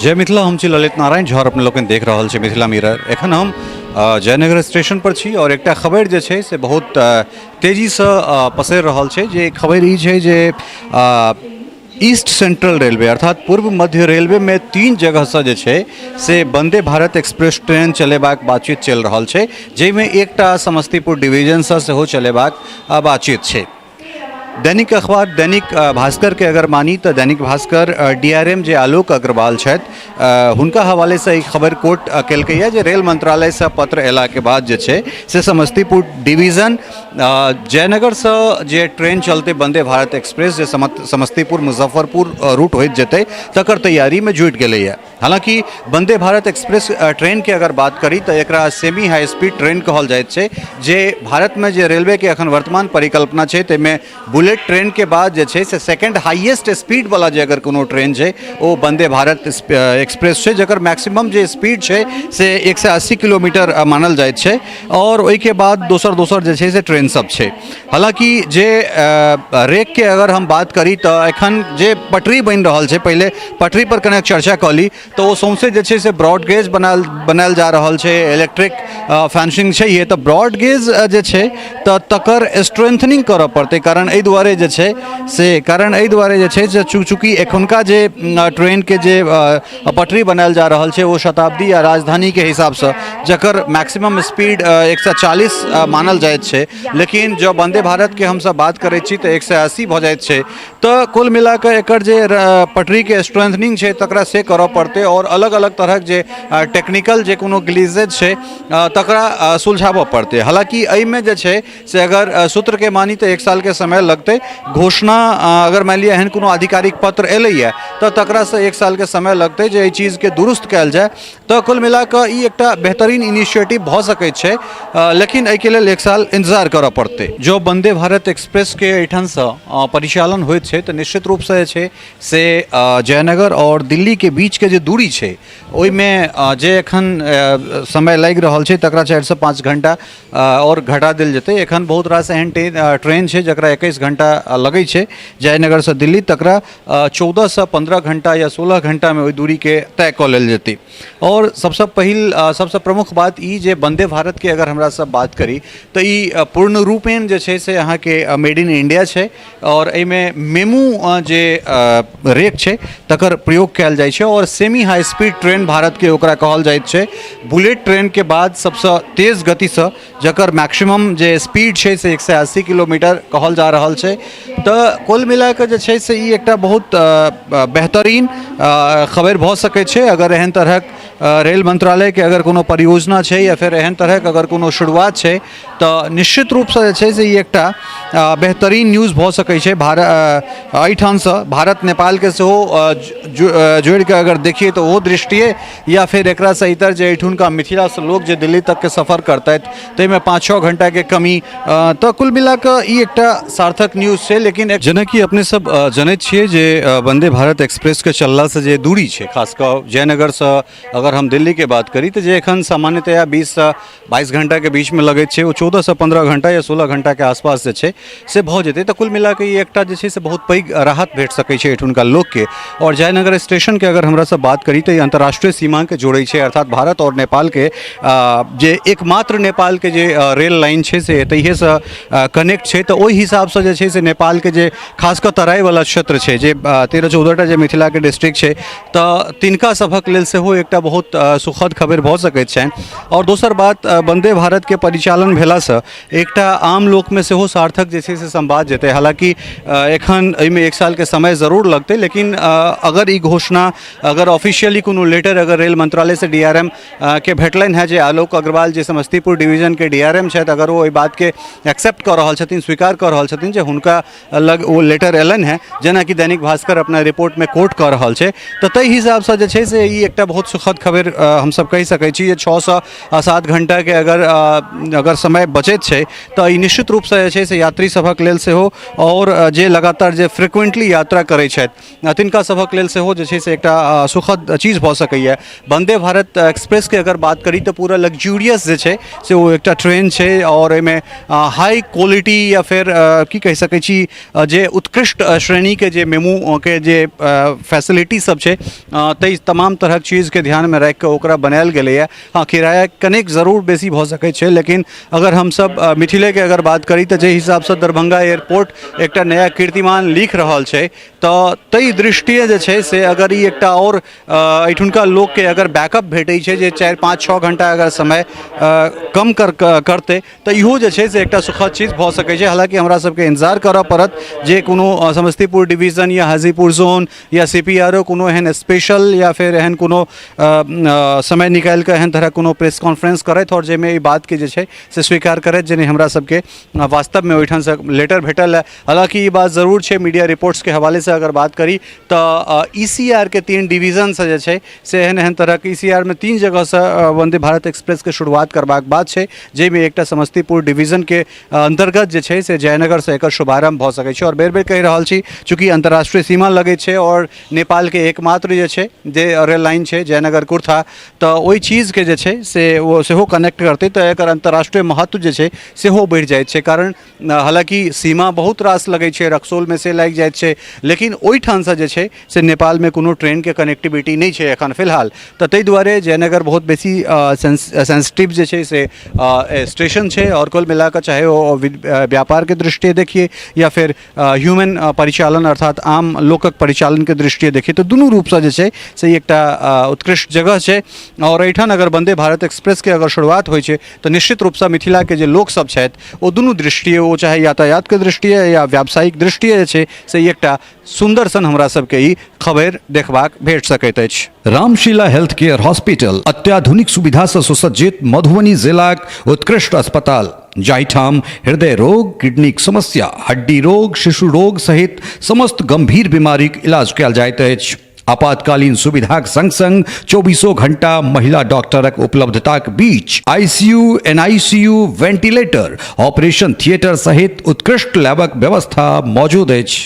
जय मिथिला। हम छी ललित नारायण झा और अपने लोकनि देख रहल छी मिथिला मिरर। एखन हम जयनगर स्टेशन पर छी और एकटा खबर जे छै से बहुत तेजीसँ पसरि रहल छै, जे खबर ई छै जे ईस्ट सेंट्रल रेलवे अर्थात पूर्व मध्य रेलवेमे 3 जगहसँ जे छै से वंदे भारत एक्सप्रेस ट्रेन चलेबाक बातचीत चलि रहल छै, जाहिमे एकटा समस्तीपुर डिवीजनसँ सेहो चलेबाक बातचीत छै। दैनिक अखबार दैनिक भास्कर के अगर मानी तऽ दैनिक भास्कर डीआरएम जे आलोक अग्रवाल छथि, हुनका हवालेसँ ई खबर कोट केलकैए जे रेल मंत्रालयसँ पत्र अयलाके बाद जे छै से समस्तीपुर डिवीजन जयनगरसँ जे ट्रेन चलतै वंदे भारत एक्सप्रेस, जे समस्तीपुर मुजफ्फरपुर रूट होइत जेतै, तकर तैयारीमे जुटि गेलैए। हालांकि वंदे भारत एक्सप्रेस ट्रेनके अगर बात करी तऽ एकरा सेमी हाई स्पीड ट्रेन कहल जाइत छै, जे भारतमे जे रेलवेके एखन वर्तमान परिकल्पना छै ताहिमे बुलेट ट्रेनके बाद जे छै से सेकेंड हाईएस्ट स्पीडवला जे अगर कोनो ट्रेन छै, ओ वंदे भारत एक्सप्रेस छै, जकर मैक्सिमम जे स्पीड छै से 180 किलोमीटर मानल जाइत छै आओर ओहिके बाद दोसर दोसर जे छै से ट्रेन सब छै। हालाँकि जे रेकके अगर हम बात करी तऽ एखन जे पटरी बनि रहल छै, पहिले पटरीपर कनेक चर्चा कऽ ली, तऽ ओ सौँसे जे छै से ब्रॉडगेज बनायल बनायल जा रहल छै। इलेक्ट्रिक फेंसिंग छैहे, तऽ ब्रॉडगेज जे छै तऽ तकर स्ट्रेंथनिंग करऽ पड़तै। कारण एहि दुआरे जे छै से कारण एहि दुआरे जे छै से चूँकि एखुनका जे ट्रेनके जे पटरी बनायल जा रहल छै, ओ शताब्दी या राजधानीके हिसाबसँ, जकर मैक्सिमम स्पीड 140 मानल जाइत छै, लेकिन जँ वन्दे भारतके हमसभ बात करै छी तऽ 180 भऽ जाइत छै। तऽ कुल मिलाकऽ एकर जे पटरीके स्ट्रेंथनिंग छै, तकरा से करऽ पड़तै आओर अलग अलग तरहक जे टेक्निकल जे कोनो ग्लिजेज छै, तकरा सुलझाबऽ पड़तै। हालाँकि एहिमे जे छै से अगर सूत्रके मानी तऽ एक सालके समय लगतै। घोषणा अगर मानि लिअ एहन कोनो आधिकारिक पत्र एलैए, तऽ तकरासँ एक सालके समय लगतै जे एहि चीजके दुरुस्त कयल जाय। तऽ कुल मिलाकऽ ई एकटा बेहतरीन इनिशिएटिव भऽ सकैत छै, लेकिन एहिके लेल एक साल इन्तजार करऽ पड़तै। जँ वन्दे भारत एक्सप्रेसके एहिठामसँ परिचालन होइत छै, तऽ निश्चित रूपसँ जे छै से जयनगर आओर दिल्लीके बीचके जे दूरी छै, ओहिमे जे एखन समय लागि रहल छै, तकरा 4सँ 5 घण्टा आओर घटा देल जेतै। एखन बहुत रास एहन ट्रेन छै जकरा 21 घण्टा लगै छै जयनगरसँ दिल्ली, तकरा 14सँ 15 घण्टा या 16 घण्टामे ओहि दूरीके तय कऽ लेल जेतै। आओर सबसँ पहिल, सबसँ प्रमुख बात ई जे वन्दे भारतके अगर हमरा सब बात करी तऽ ई पूर्ण रूपेण जे छै से अहाँके मेड इन इंडिया छै आओर एहिमे मेमू जे रेक छै, तकर प्रयोग कयल जाइ छै आओर सेमी हाई स्पीड ट्रेन भारतके ओकरा कहल जाइत छै। बुलेट ट्रेनके बाद सबसँ तेज गतिसँ, जकर मैक्सिमम जे स्पीड छै से 180 किलोमीटर कहल जा रहल छै। तऽ कुल मिलाकऽ जे छै से ई एकटा बहुत बेहतरीन खबरि भऽ सकै छै, अगर एहन तरहक रेल मंत्रालयके अगर कोनो परियोजना छै या फेर एहन तरहक अगर कोनो शुरुआत छै, तऽ निश्चित रूपसँ जे छै से ई एकटा बेहतरीन न्यूज भऽ सकै छै। भारत एहिठामसँ भारत नेपालके सेहो जोड़िकऽ अगर देखिए तऽ ओहो दृष्टिए या फेर एकरासँ इतर जे एहिठुनका मिथिलासँ लोक जे दिल्ली तकके सफर करतथि, ताहिमे 5-6 घण्टाके कमी। तऽ कुल मिलाकऽ ई एकटा सार्थक न्यूज छै। लेकिन जेनाकि अपने सब जनैत छियै जे वन्दे भारत एक्सप्रेसके चललासँ जे दूरी छै, खास कऽ जयनगरसँ अगर हम दिल्लीके बात करी, तऽ जे एखन सामान्यतया 20सँ 22 घण्टाके बीचमे लगैत छै, ओ 14सँ 15 घण्टा या 16 घण्टाके आसपास जे छै से भऽ जेतै। तऽ कुल मिलाकऽ ई एकटा जे छै से बहुत पैघ राहत भेट सकै छै एहिठुनका लोकके। आओर जयनगर स्टेशनके अगर हमरा सब बात करी तऽ ई अन्तर्राष्ट्रीय सीमाके जोड़ै छै, अर्थात भारत आओर नेपालके जे एकमात्र नेपालके जे रेल लाइन छै से एतहिएसँ कनेक्ट छै। तऽ ओहि हिसाबसँ जे छै से नेपालके जे खास कऽ तराईवला क्षेत्र छै, जे 13-14टा जे मिथिलाके डिस्ट्रिक्ट छै, तऽ तिनका सभक लेल सेहो एकटा बहुत सुखद खबरि भऽ सकैत छनि। आओर दोसर बात, वन्दे भारतके परिचालन भेलासँ एकटा आम लोकमे सेहो सार्थक जे छै से संवाद जेतै। हालाँकि एखन एहिमे एक सालके समय जरूर लगतै, लेकिन अगर ई घोषणा अगर ऑफिशियली कोनो लेटर अगर रेल मंत्रालयसँ डीआरएम के भेटलनि हेँ, जे आलोक अग्रवाल जे समस्तीपुर डिवीजनके डीआरएम छथि, अगर ओ एहि बातके एक्सेप्ट कऽ रहल छथिन, स्वीकार कऽ रहल छथिन जे हुनका लग ओ लेटर एलनि हेँ, जेनाकि दैनिक भास्कर अपना रिपोर्टमे कोट कऽ रहल छै, तऽ ताहि हिसाबसँ जे छै से ई एकटा बहुत सुखद खबर खबरि हमसब कहि सकै छी जे 6 सँ 7 घण्टाके अगर समय बचैत छै, तऽ ई निश्चित रूपसँ जे छै से यात्री सभक लेल सेहो आओर जे लगातार जे फ्रिक्वेंटली यात्रा करै छथि, तिनका सभक लेल सेहो जे छै से एकटा सुखद चीज भऽ सकैए। वन्दे भारत एक्सप्रेसके अगर बात करी तऽ पूरा लग्जूरियस जे छै से ओ एकटा ट्रेन छै आओर एहिमे हाई क्वालिटी या फेर की कहि सकै छी जे उत्कृष्ट श्रेणीके जे मेमोके जे फैसिलिटी सब छै, ताहि तमाम तरहक चीजके ध्यानमे राखिकऽ ओकरा बनायल गेलैए। हँ, किराया कनेक जरूर बेसी भऽ सकै छै, लेकिन अगर हमसब मिथिलेके अगर बात करी तऽ जाहि हिसाबसँ दरभंगा एयरपोर्ट एकटा नया कीर्तिमान लिख रहल छै, तऽ ताहि दृष्टिए जे छै से अगर ई एकटा आओर एहिठुनका लोकके अगर बैकअप भेटै छै जे 4, 5, 6 घण्टा अगर समय कम करतै, तऽ इहो जे छै से एकटा सुखद चीज भऽ सकै छै। हालाँकि हमरा सबके इन्तजार करऽ पड़त जे कोनो समस्तीपुर डिवीजन या हाजीपुर जोन या सीपीआरओ कोनो एहन स्पेशल या फेर एहन कोनो समय निकालि कऽ एहन तरहक कोनो प्रेस कॉन्फ्रेंस करथि आओर जाहिमे ई बातके जे छै से स्वीकार करथि जे नहि, हमरा सबके वास्तवमे ओहिठामसँ लेटर भेटल है। हालाँकि ई बात जरूर छै, मीडिया रिपोर्ट्सके हवालेसँ अगर बात करी तऽ ईसीआरके तीन डिवीजनसँ जे छै से एहन एहन तरहक ईसीआरमे तीन जगहसँ वन्दे भारत एक्सप्रेसके शुरुआत करबाक बात छै, जाहिमे एकटा समस्तीपुर डिवीजनके अन्तर्गत जे छै से जयनगरसँ एकर शुभारम्भ भऽ सकै छै। आओर बेर बेर कहि रहल छी, चूँकि अन्तर्राष्ट्रीय सीमा लगै छै आओर नेपालके एकमात्र जे छै जे रेल लाइन छै जयनगर कुर्था, तऽ ओहि चीजके जे छै से ओ सेहो कनेक्ट करतै, तऽ एकर अन्तर्राष्ट्रीय महत्व जे छै सेहो बढ़ि जाइ छै। कारण हालाँकि सीमा बहुत रास लगै छै, रक्सौलमे से लागि जाइत छै, लेकिन ओहिठामसँ जे छै से नेपालमे कोनो ट्रेनके कनेक्टिविटी नहि छै एखन फिलहाल। तऽ ताहि दुआरे जयनगर बहुत बेसी सेंसिटिव जे छै से स्टेशन छै। आओर कुल मिलाकऽ चाहे ओ व्यापारके दृष्टिए देखिए या फेर ह्यूमन परिचालन, अर्थात आम लोकक परिचालनके दृष्टिए देखिए, तऽ दुनू रूपसँ जे छै से ई एकटा उत्कृष्ट जगह छै। आओर एहिठाम अगर वन्दे भारत एक्सप्रेसके अगर शुरुआत होइ छै, तऽ निश्चित रूपसँ मिथिलाके जे लोकसभ छथि, ओ दुनू दृष्टिए, ओ चाहे यातायातके दृष्टिए या व्यावसायिक दृष्टिए जे छै से ई एकटा सुन्दर सन हमरा सबके ई खबरि देखबाक भेट सकैत अछि। रामशिला हेल्थ केयर हॉस्पिटल, अत्याधुनिक सुविधा सँ सुसज्जित मधुबनी जिलाक उत्कृष्ट अस्पताल, जाहिठाम हृदय रोग, किडनीक समस्या, हड्डी रोग, शिशु रोग सहित समस्त गंभीर बीमारीक इलाज कयल जाइत अछि। आपातकालीन सुविधाक संग संग चौबीसों घंटा महिला डॉक्टरक उपलब्धताक बीच ICU, NICU, ventilator, operation theatre सहित उत्कृष्ट लैबक व्यवस्था मौजूद अछि।